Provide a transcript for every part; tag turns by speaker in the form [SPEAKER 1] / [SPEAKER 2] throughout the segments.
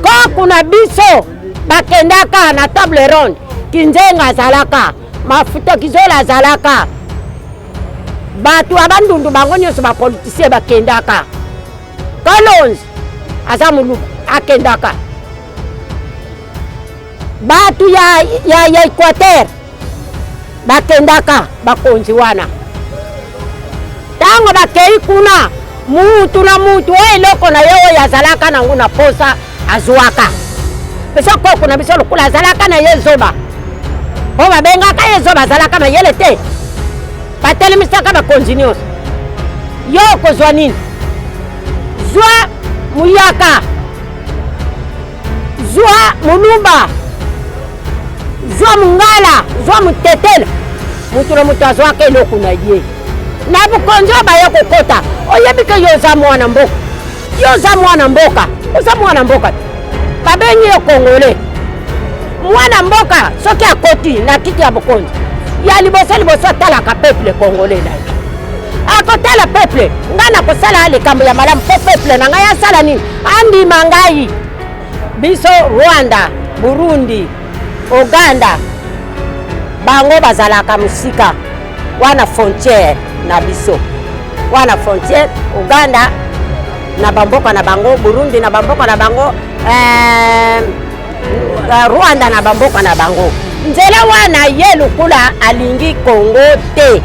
[SPEAKER 1] Koku na biso bakendaka na table ronde, Kinzenga azalaka, Mafuta Kizola azalaka, bato ya Bandundu bango nyonso bapolitisien bakendaka. Kalonzi aza moluba akendaka. Bato ya Equateur bakendaka, bakonzi wana ntango bakei kuna, mutu na mutu oyo eloko na ye oyo azalaka nango na posa azwaka. Biso koko na biso lokola azalaka na ye zoba, oyo babengaka ye zoba, azalaka mayele te, batelemisaka bakonzi nyonso. Yo okozwa nini? Zwa muyaka, zwa moluba, zwa mongala, zwa motetele. Moto na moto azwaka eloko na ye na bokonzi oyo baya kokota. Oyebi ke yo oza mwana mboka, yo oza mwana mboka, oza mwana mboka, babengi yo Congolais. Mwana mboka soki akoti na kiti ya bokonzi, ya liboso liboso atalaka peuple congolais na ye. Akotala peuple: ngai nakosala likambo ya malamu mpo peuple na ngai asala nini? Andima ngai. Biso Rwanda, Burundi, Uganda, bango bazalaka mosika wana, frontière na biso wana, frontière Uganda na bamboka na bango, Burundi na bamboka na bango, Rwanda na bamboka na bango. Nzela wana ye lokola alingi Kongo te,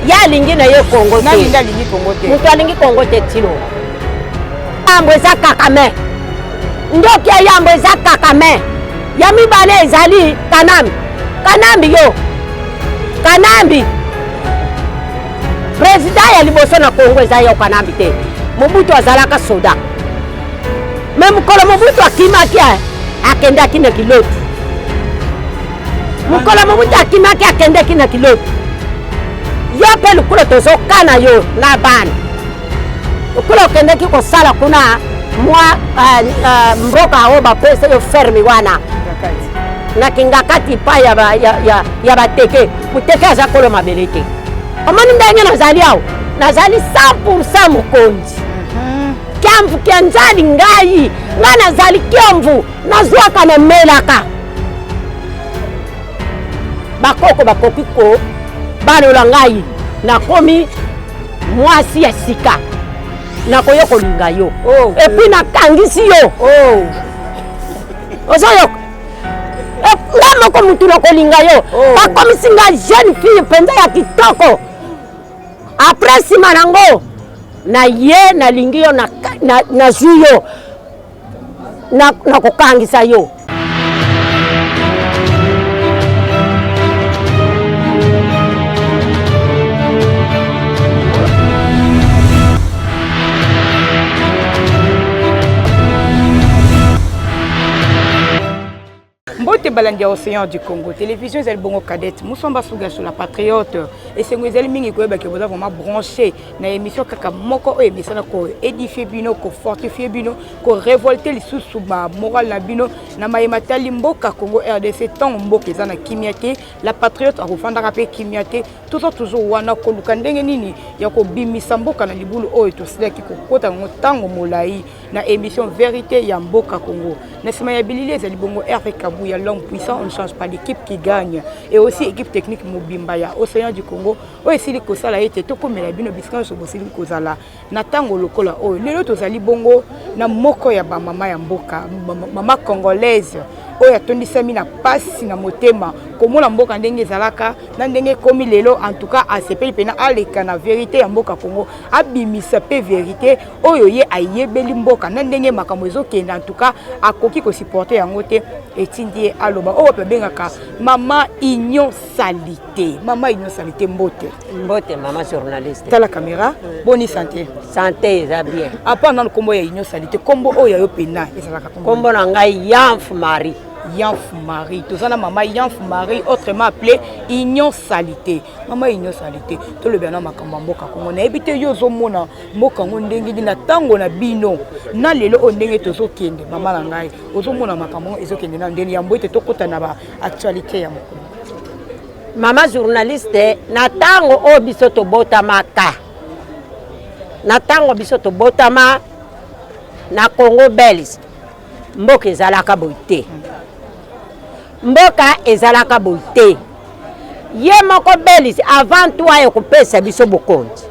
[SPEAKER 1] ye alingi na ye Kongo te. Moto alingi Kongo te, tilo yambo eza Kagame. Ndoki ya yambo eza Kagame, ya mibale ezali Kanambi. Kanambi yo, Kanambi président ya liboso na Kongo eza yo Kanambi te. Mobutu azalaka soda, me mokolo Mobutu akimaki, akendaki na kiloti. Mokolo Mobutu akimaki, akendaki na kiloti. Yo mpe lokola tozokana yo na bana, lokola okendaki kosala kuna mwa mboka oyo bapesa yo ferme wana na Kingakati pa ya bateke. Moteke aza kolo mabele te. Omoni ndenge nazali awa, nazali 100 mokonzi. Kiamvu kia nzali ngai, ngai nazali kiamvu, nazwaka namelaka. Bakoko bakoki ko balola ngai, nakomi mwasi ya sika, nakoya kolinga yo. Et puis nakangisi yo. Ozoyoka nga moko mutu na kolinga yo. Bakomisi nga jeune fille mpenza ya kitoko. Après nsima nango na ye nalingi yo, nazwi yo, nakokangisa yo.
[SPEAKER 2] Mbote balandi ya Océan du Congo Télévision, ezali bongo Cadette Musomba Sugaso, la patriote. Esengo ezali mingi koyeba ke boza vraiment branché na émission kaka moko oyo emesana koédifie bino, kofortifie bino, korévolte lisusu bamoral na bino na mayema tali mboka Congo RDC. Ntango mboka eza na kimia te, la patriote akofandaka mpe kimia te. Toza toujours wana koluka ndenge nini ya kobimisa mboka na libulu oyo tosilaki kokota yango ntango molai na émission Vérité ya mboka Congo. Na nsima ya bilili ezali bongo Hervé Kabouya, l'homme puissant. On ne change pas l'équipe qui gagne, et aussi équipe technique mobimba ya Océan du Congo oyo esili kosala ete tokomela bino bisika nyonso bosili kozala na ntango lokola oyo. Lelo tozali bongo na moko ya bamama ya mboka, mama congolaise oyo atondisami na pasi na motema komona mboka ndenge ezalaka na ndenge ekomi lelo. En tout cas asepeli mpena aleka na Vérité ya mboka Congo, abimisa mpe vérité oyo ye ayebeli mboka na ndenge makambo ezokende. En tout cas akoki kosupporter yango te, etindi ye aloba. Oyo wapi abengaka mama Union Salité. Mama Union Salité, mbote.
[SPEAKER 1] Mbote mama journaliste.
[SPEAKER 2] Tala caméra, boni santé?
[SPEAKER 1] Santé eza bien.
[SPEAKER 2] Apa nanu nkombo ya Union Salité, nkombo oyo ya yo pena ezalaka?
[SPEAKER 1] Nkombo na ngai Yanf Marie.
[SPEAKER 2] Yanf Marie. Toza na mama Yanf Marie, autrement appelé Union Salité. Mama Union Salité, tolobi na makambo ya mboka Kongo. Nayebi te yo ozomona mboka yango ndenge nini na ntango na bino na lelo oyo ndenge tozokende. Mama na ngai, ozomona makambo yango ezokende na ndenge yambo ete tokɔta na baactualité ya mokolo?
[SPEAKER 1] Mama journaliste, na ntango oyo biso tobotamaka, na ntango biso tobotama na Congo belge. Mboka ezalaka boye te, mboka ezalaka boye te. Ye moko Belise avant tout aye kopesa biso bokonzi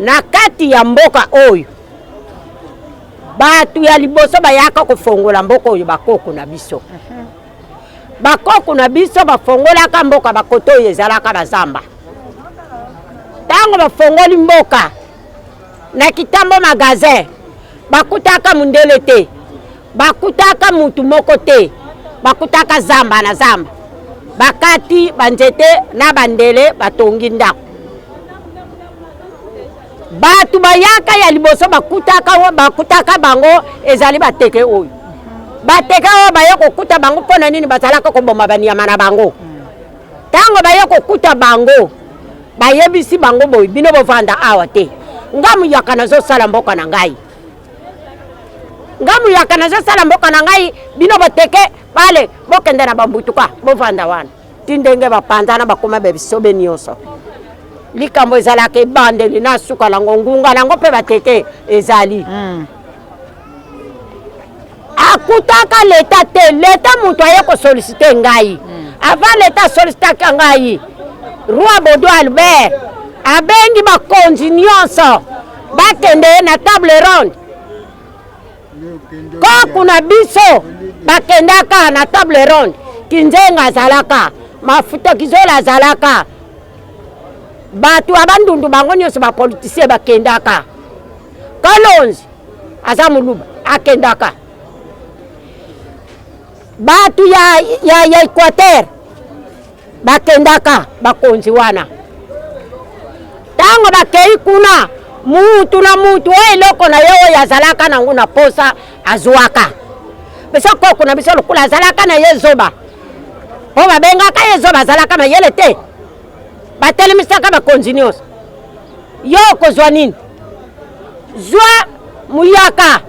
[SPEAKER 1] na kati ya mboka oyo. Bato ya liboso bayaka kofongola mboka oyo, bakoko na biso. Bakoko na biso bafongolaka mboka, bakoto oyo ezalaka bazamba. Ntango bafongoli mboka na Kitambo magasin, bakutaka mundele te, bakutaka mutu moko te, bakutaka zamba na zamba. Bakati banzete na bandele, batongi ndako. Bato bayaka ya liboso bakutaka, bakutaka bango ezali bateke oyo. Bateke oyo baye kokuta bango mpo na nini? Bazalaka koboma banyama na bango. Ntango baye kokuta bango, bayebisi bango boye: bino bovanda awa te, nga muyaka nazosala mboka na ngai, nga muyaka nazosala mboka na ngai, bino boteke bale bokende na bambutuka bovanda wana. Ti ndenge bapanzana, bakoma babisobe nyonso. Likambo ezalaka ebandeli na suka nango, ngunga nango mpe bateke ezali. Akutaka leta te, leta moto aye kosolliciter ngai. Avant leta asollicitaka ngai, roi Baudouin Albert abengi bakonzi nyonso bakende na table ronde. Koku na biso bakendaka na table ronde, Kinzenga azalaka, Mafuta Kizola azalaka, bato ya Bandundu bango nyonso, bapoliticien bakendaka, Kalonzi aza moluba akendaka, bato ya Équateur bakendaka. Bakonzi wana, ntango bakei kuna, mutu na mutu oyo eloko na ye oyo azalaka nango na posa azwaka. Biso koko na biso lokola azalaka na ye zoba, mpo babengaka ye zoba, azalaka mayele te, batelemisaka bakonzi nyonso: yo okozwa nini? Zwa muyaka,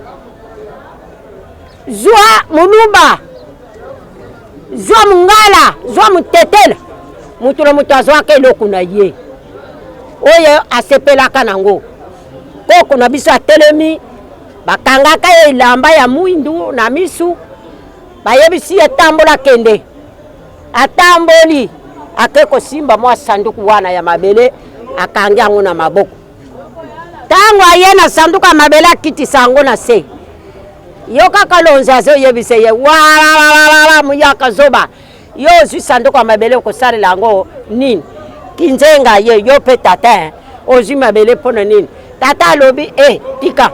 [SPEAKER 1] zwa moluba, zwa mongala, zwa motetela. Moto na moto azwaka eloko na ye oyo asepelaka nango. Koko na biso atelemi, bakangaka ye elamba ya mwindu na misu, bayebisi ye: tambola, kende. Atamboli, ake kosimba mwa sanduku wana ya mabele, akangi yango na maboko. Ntango aye na sanduku ya mabele, akitisa yango na se. Yo kaka lonzi azoyebisa ye: wawawawa, muyaka zoba, yo ozwi sanduku ya mabele, okosalela yango nini? Kinzenga ye: yo mpe tata, ozwi mabele mpo na nini? Tata alobi: e tika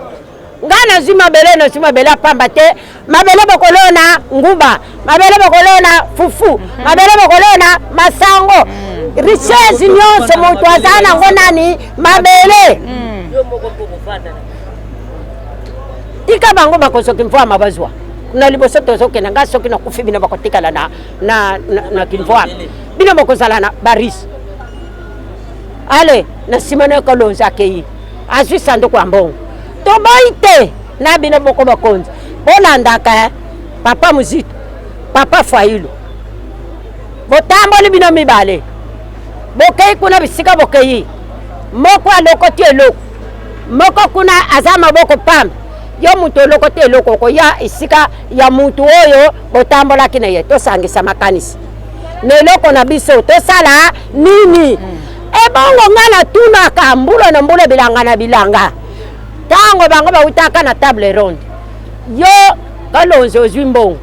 [SPEAKER 1] ngai, nazwi mabele, nazwi mabele apamba te. Mabele bokolona nguba, mabele bokolona fufu, mabele bokolona masango. Richesse nyonso moto aza nango nani? Mabele. Tika bango bakozoki mvwama bazwa na liboso. Tozokenda, ngai soki nakufi, bino bakotikala na kimvwama, bino bokozala na barise. Ale na nsima na Kalonzi akei, azwi sanduku ya mbongo. Toboyi te na bino boko bakonzi bolandaka papa Muzito, papa Fayulu, botamboli bino mibale, bokei kuna bisika bokei, moko alokoti eloko, moko kuna aza maboko pamba. Yo moto olokoti eloko, okoya esika ya mutu oyo botambolaki na ye: tosangisa makanisi na eloko na biso, tosala nini? Ebongo ngai natunaka mbula na mbula, bilanga na bilanga, ntango bango bautaka na table ronde, yo Kalonzi ozwi mbongo,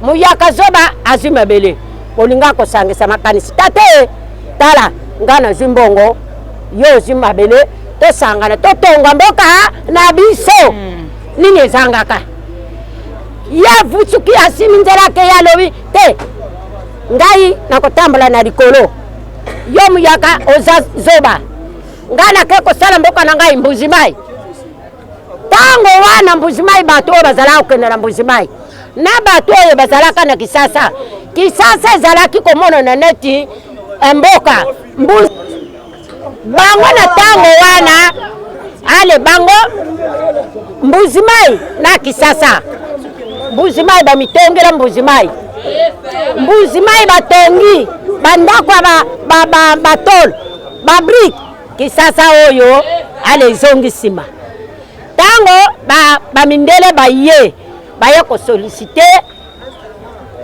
[SPEAKER 1] muyaka zoba azwi mabele, bolinga kosangisa makanisi. Tate, tala, ngai nazwi mbongo, yo ozwi mabele, tosangana totonga mboka na biso. Nini ezangaka ye? Vusuki asimi nzela ke ye alobi te: ngai nakotambola na likolo, yo muyaka oza zoba, ngai nake kosala mboka na ngai Mbuzimai. Ntango wana Mbuzimai, bato oyo bazalaka kokende na Mbuzimai na bato oyo bazalaka na Kisasa, Kisasa ezalaki komonana neti mboka mbu bango na ntango wana. Ale bango Mbuzimai na Kisasa, Mbuzimai bamitongela Mbuzimai, Mbuzimai batongi bandako ya batole, babrique. Kisasa oyo ale ezongi nsima. Ntango bamindele baye. Baye kosolliciter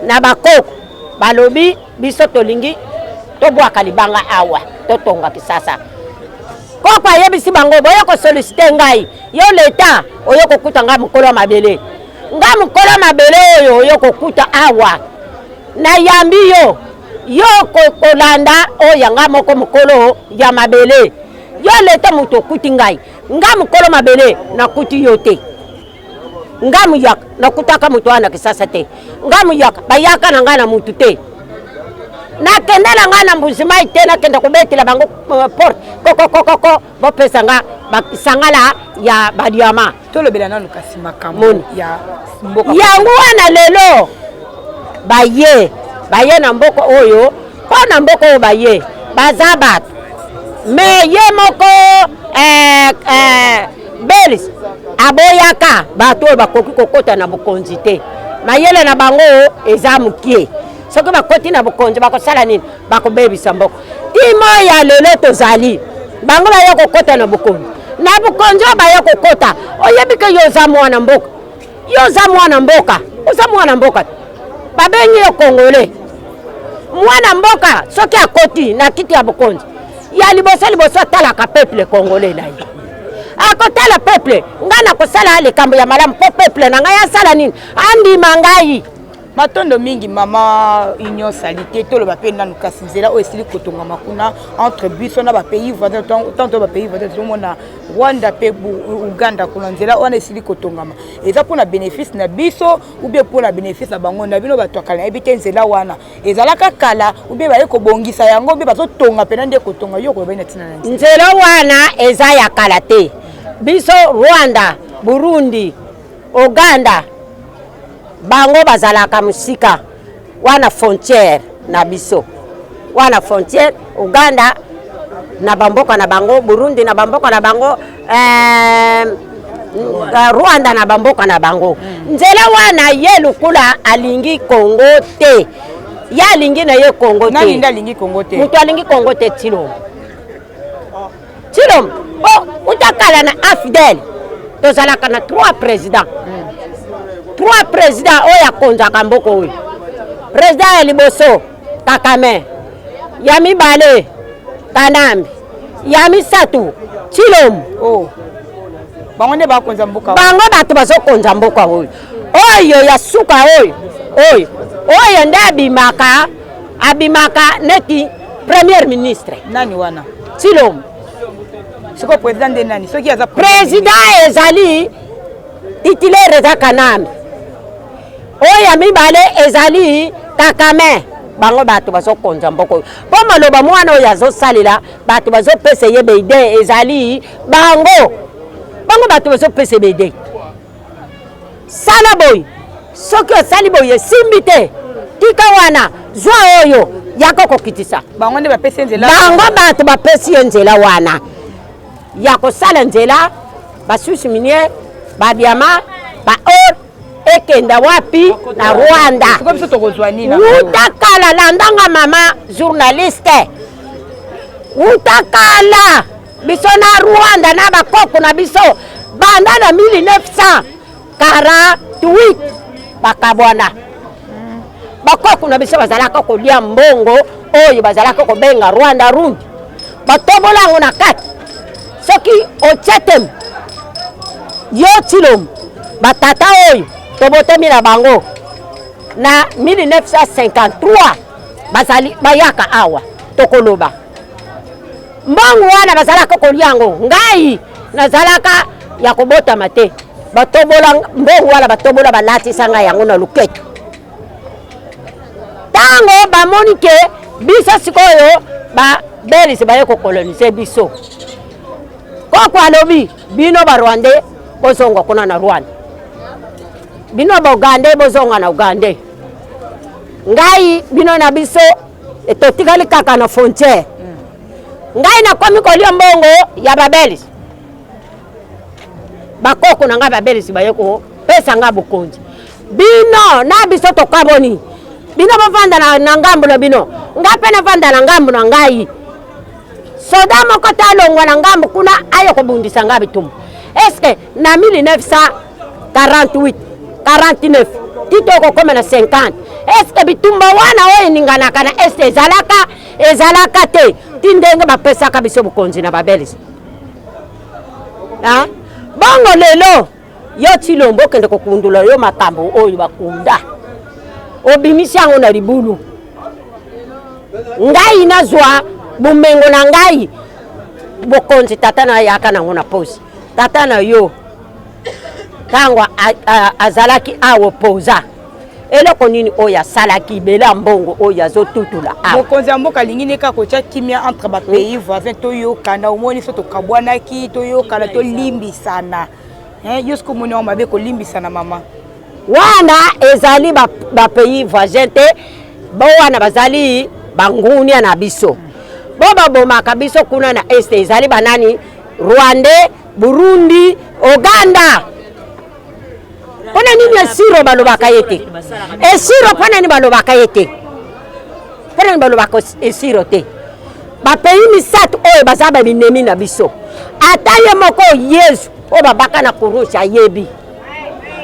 [SPEAKER 1] na bakoko, balobi biso tolingi tobwaka libanga awa, totonga Kisasa. Koko ayebisi bango, boye kosolliciter ngai, yo leta oyo kokuta ngai mokolo ya mabele, ngai mokolo ya mabele oyo oyo kokuta awa, nayambi yo, yo kolanda oyo ya ngai moko mokolo ya mabele. Yo leta moto okuti ngai, ngai mokolo mabele nakuti yo te. Nga muyaka nakutaka moto wana Kisasa te, nga muyaka bayaka na ngai na mutu te, nakenda na ngai na Mbuzimai te, nakenda kobetela bango porte kokokokoko, bopesa nga basangala ya badiama.
[SPEAKER 2] Tolobela nanu kasi makambo ya mboka
[SPEAKER 1] yango wana. Lelo baye baye na mboka oyo, mpo na mboka oyo baye baza bato me ye moko Belis aboyaka bato oyo bakoki kokota na bokonzi te. Mayele na bango eza mokie, soki bakoti na bokonzi bakosala nini? Bakobebisa mboka. Timo ya lelo tozali bango baya kokota na bokonzi, na bokonzi oyo baya kokota, oyebi ke yo oza mwana mboka, yo oza mwana mboka, oza mwana mboka, babengi yo Congolais. Mwana mboka soki akoti na kiti ya bokonzi ya liboso liboso atalaka peuple congolais na ye, akotala peuple, ngai nakosala likambo ya malamu mpo peuple na ngai asala nini? Andima ngai.
[SPEAKER 2] Matondo mingi, mama Union Salité. Toloba mpe nanu kasi nzela oyo esili kotongama kuna entre biso na bapays voisin, tanto bapays voisin tozomona Rwanda mpe Uganda kuna, nzela wana esili kotongama, eza mpona bénéfice na biso ou bien mpona bénéfice na bango? Na bino bato ya kala, nayebi te, nzela wana ezalaka kala ou bien baye kobongisa yango, mpe bazotonga mpena nde kotonga? Yo koloba na ntina na
[SPEAKER 1] nzela wana eza ya kala te. Biso Rwanda, Burundi, Uganda, bango bazalaka mosika wana, frontière na biso wana, frontière Uganda na bamboka na bango, Burundi na bamboka na bango, Rwanda na bamboka na bango. Nzela wana, ye lukula alingi Kongo te, ye alingi na ye Kongo te.
[SPEAKER 2] Nani nde alingi Kongo te?
[SPEAKER 1] Moto alingi Kongo te, Tshilombo. Tshilombo po uta kala na AFDL tozalaka na trois président, trois président oyo akonzaka mboka oyo. Président ya liboso Kagame, ya mibale Kanambe, ya misato Tshilombo.
[SPEAKER 2] Oh. Bango nde bakonza mboka?
[SPEAKER 1] Bango bato bazokonza mboka oyo. Oyo ya suka oyo, oyo oyo nde abimaka, abimaka neti premier ministre.
[SPEAKER 2] Nani wana?
[SPEAKER 1] Tshilombo.
[SPEAKER 2] Sikoyo président nde nani soki aza?
[SPEAKER 1] Président ezali titulaire eza Kanambe, oyo ya mibale ezali Kagame. Bango bato bazokonza mboka oyo, mpo maloba mwana oyo azosalela, bato bazopesa ye baidées ezali bango. Bango bato bazopesa baidées: sala boye, soki osali boye esimbi te, tika wana, zwa oyo yaka kokitisa.
[SPEAKER 2] Bango nde bapesi nzela?
[SPEAKER 1] Bango bato bapesi ye nzela wana ya kosala nzela, basource minière, badiamant, baor ekenda wapi? Na Rwanda.
[SPEAKER 2] Sikoyo biso tokozwa nini?
[SPEAKER 1] Wuta kala, landanga mama journaliste, wuta kala biso na Rwanda na bakoko na biso banda na 1948 bakabwana. Bakoko na biso bazalaka kolia mbongo oyo bazalaka kobenga Rwanda Rundi, batobola yango na kati. Soki otie teme yo Tshilombo, batata oyo tobotami na bango na 1953 bazali bayaka awa, tokoloba mbongo wana bazalaka kolia yango, ngai nazalaka ya kobotama te. Batobola mbongo wana, batobola, balatisa ngai yango na luketo. Ntango bamoni ke biso sikoyo babelisi baye kocoloniser biso, koko alobi: bino Barwandais bozonga kuna na Rwanda, bino Baugandais bozonga na Uganda, ngai bino na biso totikali kaka na frontière. Ngai nakomi kolia mbongo ya Babelisi, bakoko na ngai Babelisi baye kopesa ngai bokonzi. Bino na biso tokaboni, bino bovanda na ngambo na bino, ngai mpe navanda na ngambo na ngai. Soda moko te alongwa na ngambo kuna ayo kobundisa ngai bitumba. Est-ce na 1948 49 ti tokokoma na 50. Eske bitumba wana oyo eninganaka na Est ezalaka? Ezalaka te ti ndenge bapesaka biso bokonzi na babelge. Bongo lelo yo Tshilombo okende kokundula yo makambo oyo bakunda, obimisi yango na libulu. Ngai nazwa bomengo na ngai, bokonzi tata na yaka nango na posi. Tata na yo ntango azalaki awa opoza, eloko nini oyo asalaki? Bela mbongo oyo azotutula awa.
[SPEAKER 2] Mokonzi ya mboka alingi nde kaka kotia kimia entre bapays voisin, toyokana. Omoni, so tokabwanaki, toyokana, tolimbisana. Yo soki omoni yango mabe kolimbisana, mama?
[SPEAKER 1] Wana ezali bapays voisin te. Bo wana bazali bangunia na biso, bo babomaka biso kuna na Est. Ezali banani? Rwandais, Burundi, Uganda. Mpona nini Esiro balobaka ye te? Esiro, mpona nini balobaka ye te? Mpona nini balobaka Esiro te? Bapays misato oyo baza babinemi na biso. Ata ye moko Yesu oyo babaka na kurusi ayebi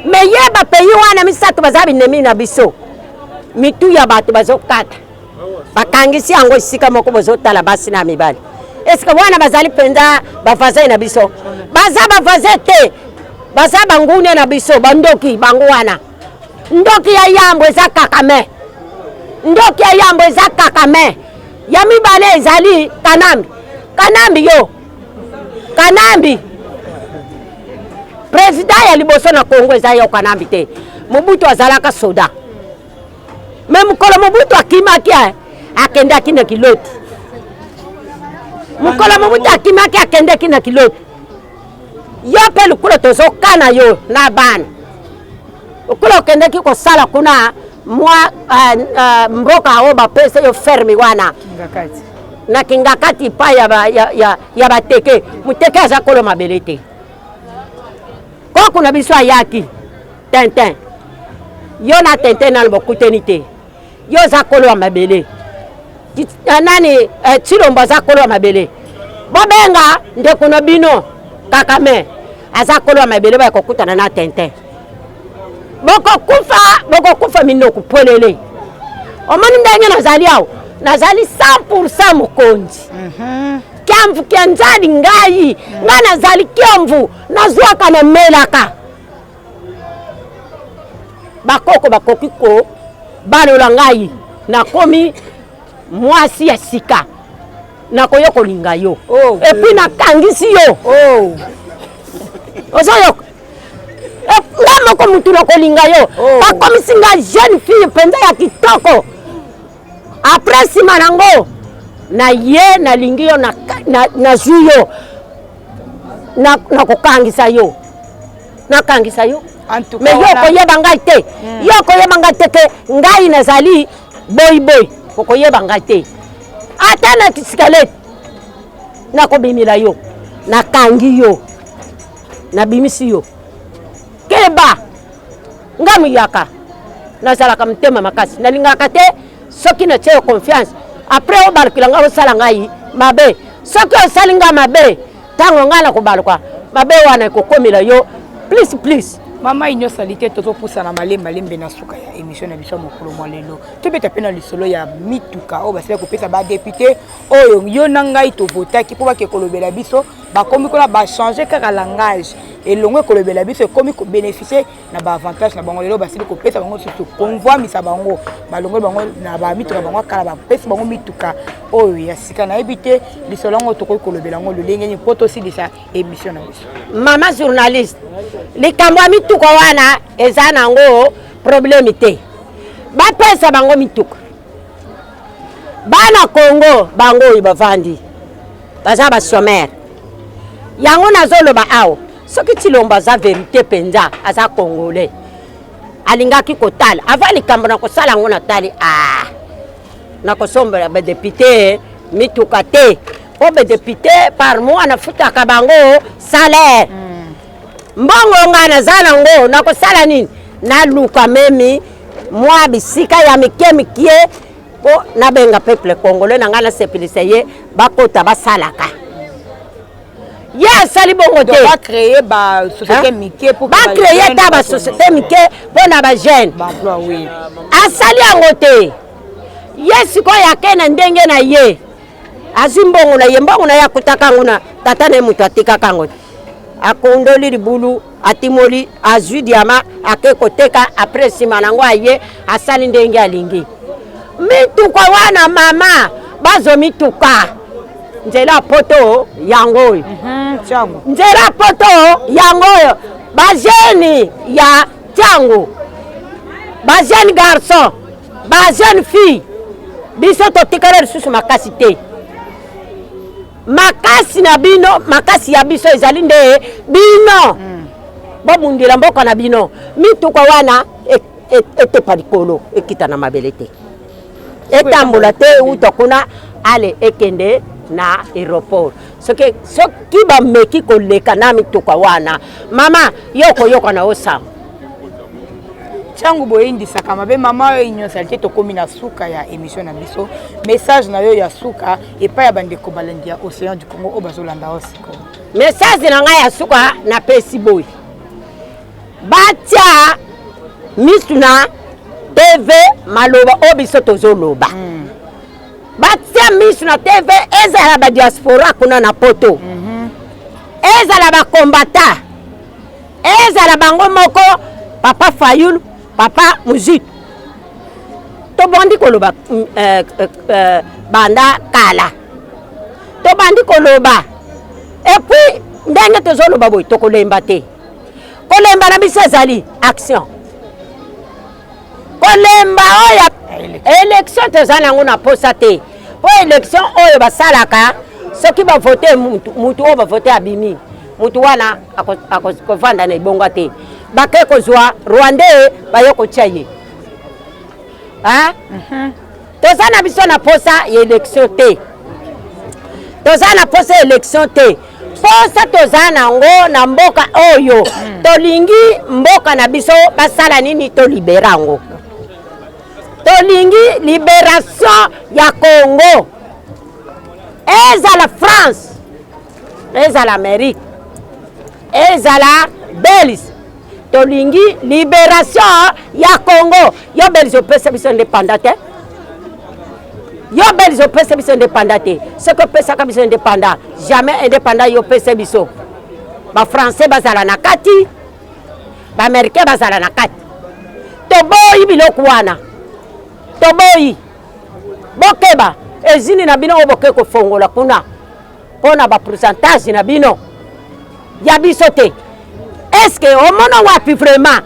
[SPEAKER 1] me ye. Bapays wana misato baza binemi na biso. Mitu ya bato bazokata, bakangisi yango esika moko, bozotala basi na mibali. Eske wana bazali mpenza bavoisin na biso? Baza bavoisin te, baza bangunia na biso, bandoki bango wana. Ndoki ya yambo eza Kagame, ndoki ya yambo eza Kagame, ya mibale ezali Kanambi. Kanambi, yo Kanambi, président ya liboso na Congo eza yo Kanambi te. Mobutu azalaka soda, me mokolo Mobutu akimaki, akendaki na kiloti. Mokolo Mobutu akimaki, akendaki na kiloti. Yo mpe lokola tozokana yo na bana, lokola okendaki kosala kuna mwa mboka oyo bapesa yo ferme wana na Kingakati, pa ya bateke. Moteke aza kolo mabele te. Koko na biso ayaki Tintin, yo na Tintin nano bokuteni te. Yo oza kolo ya mabele nani? Tshilombo aza kolo ya mabele. Bobenga ndeko na bino Kagame, aza kolo ya mabele. Baya kokutana na Tintin, bokokufa, bokokufa minoko polele. Omoni ndenge nazali awa, nazali 100 mokonzi. Kiamvu kianzali ngai, ngai nazali kiamvu, nazwaka, namelaka. Bakoko bakoki kobalola ngai, nakomi mwasi ya sika, nakoya kolinga yo.
[SPEAKER 2] Oh.
[SPEAKER 1] Et puis nakangisi yo. Ozoyoka nga moko mutu na kolinga yo. Bakomisi nga jeune fille mpenza ya kitoko. Après, nsima nango na ye nalingi yo, nazwi yo, nakokangisa yo, nakangisa yo. Me yo okoyeba ngai te. Yo okoyeba ngai te ke ngai nazali boyiboyi. Okoyeba ngai te. Ata na sikalete nakobimela yo, nakangi yo, nabimisi yo. Keba, nga muyaka nazalaka motema makasi, nalingaka te soki natie yo confiance, après obalukila ngai, osala ngai mabe. Soki osali ngai mabe, ntango ngai nakobaluka, mabe wana ekokomela yo plus plus.
[SPEAKER 2] Mama Union Sacrée, tozopusana malembe malembe na suka ya émission na biso ya mokolo mwa lelo. Tobeta mpe na lisolo ya mituka oyo basili kopesa badéputé oyo yo na ngai tovotaki mpo bake kolobela biso. Bakomi kuna, bachange kaka langage, elongo ekolobela biso ekomi kobénéficie na baavantage na bango. Lelo basili kopesa bango lisusu convoi, bango balongoli bango na bamituka bango kala, bapesi bango mituka oyo ya sika. Nayebi te lisolo yango tokoki kolobela yango lolenge nini mpo tosilisa émission na biso.
[SPEAKER 1] Mama journaliste, likambo ya mituka wana eza nango problème te. Bapesa bango mituka. Bana Congo bango oyo bavandi baza bachômeurs. Yango nazoloba awa, soki Tshilombo aza vérité mpenza, aza Congolais, alingaki kotala avant likambo na kosala yango. Natali, ah, nakosombela badéputé mituka te, mpo badéputé par mois nafutaka bango salaire. Mbongo ngai naza nango, nakosala nini? Naluka memi mwa bisika ya mike mike mpo nabenga peuple congolais na ngai, nasepelisa ye, bakota basalaka. Ye asali bongo te.
[SPEAKER 2] Bacréer basociété mike.
[SPEAKER 1] Bacréer ta basociété mike mpo na bajeune. Asali yango te. Ye sikoyo ake na ndenge na ye, azwi mbongo na ye, mbongo na ye akutaka yango na tata na ye, moto atikaka yango te. Akondoli libulu, atimoli, azwi diamant, ake koteka. Après, nsima nango aye asali ndenge alingi. Mituka wana, mama, bazo mituka nzela poto yango oyo. Nzela poto yango oyo. Bajeune ya Tshangu, bajeune garçon, bajeune fille, biso totikala lisusu makasi te. Makasi na bino, makasi ya biso ezali nde bino. Bobundela mboka na bino. Mituka wana etepa likolo, ekita na mabele te, etambola te, euta kuna ale ekende na aéroport. Soki bameki koleka na mituka wana, mama, yo koyoka na yo sango.
[SPEAKER 2] Ntango boyindisaka mabe, mama oyo nyonso te. Tokómi na suka ya émission na biso. Message na yo ya suka epai ya bandeko balandi ya Océan du Congo oyo bazolanda yo sikoyo?
[SPEAKER 1] Message na ngai ya suka napesi boye: batia misu na TV, maloba oyo biso tozoloba. Batia misu na TV, ezala badiaspora kuna na poto, ezala bakombata, ezala bango moko, papa Fayulu, papa Muzitu. Tobandi koloba banda kala, tobandi koloba. Et puis ndenge tozoloba boye, tokolemba te. Kolemba na biso ezali action. Kolemba oyo élection, toza nango na posa te, mpo élection oyo basalaka, soki bavote mutu oyo bavote abimi, mutu wana akovanda na ebonga te. Bake kozwa Rwandais, baye kotia ye. Toza na biso na posa ya élection te, toza na posa ya élection te. Posa toza nango na mboka oyo, tolingi mboka na biso basala nini? Tolibérer yango. Tolingi libération ya Congo, ezala France, ezala Amérique, ezala Belge, tolingi libération ya Congo. Yo Belge opesa biso indépendant te, yo Belge opesa biso indépendant te. Soki opesaka biso indépendant, jamais indépendant yo opesa biso. Bafrançais bazala na kati, baaméricain bazala na kati, toboyi biloko wana, toboyi. Bokeba ezini na bino oyo boke kofongola kuna mpo na bapourcentage na bino, ya biso te. Eske omona wapi vraiment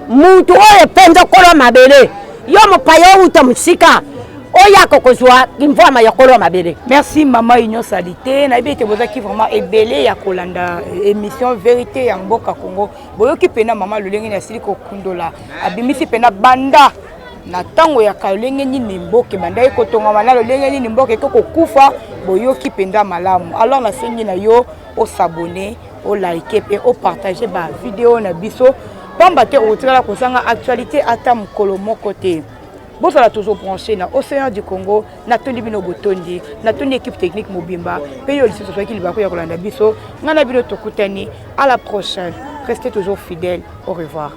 [SPEAKER 1] mutu oyo epenza kolo mabele, yo mopaya outa mosika oyaka kozwa kimvwama ya kolo mabele?
[SPEAKER 2] Merci, mama Union Salité. Nayebi ete bozalaki vraiment ebele ya kolanda émission Vérité ya mboka Congo. Boyoki mpena mama lolenge nini asili kokundola, abimisi mpena banda na ntango ya kala, lolenge nini mboka ebandaki kotongama na lolenge nini mboka eke kokufa. Boyoki mpenza malamu. Alors nasengi na yo os'abonner, olike mpe opartage bavideo na biso, pamba te okotikala kozanga actualité ata mokolo moko te. Bozala toujours branché na Océan du Congo. Natondi bino botondi, natondi équipe technique mobimba, mpe yo lisusu ozwaki libaku ya kolanda biso. Ngai na bino tokutani à la prochaine. Restez toujours fidèles. Au revoir.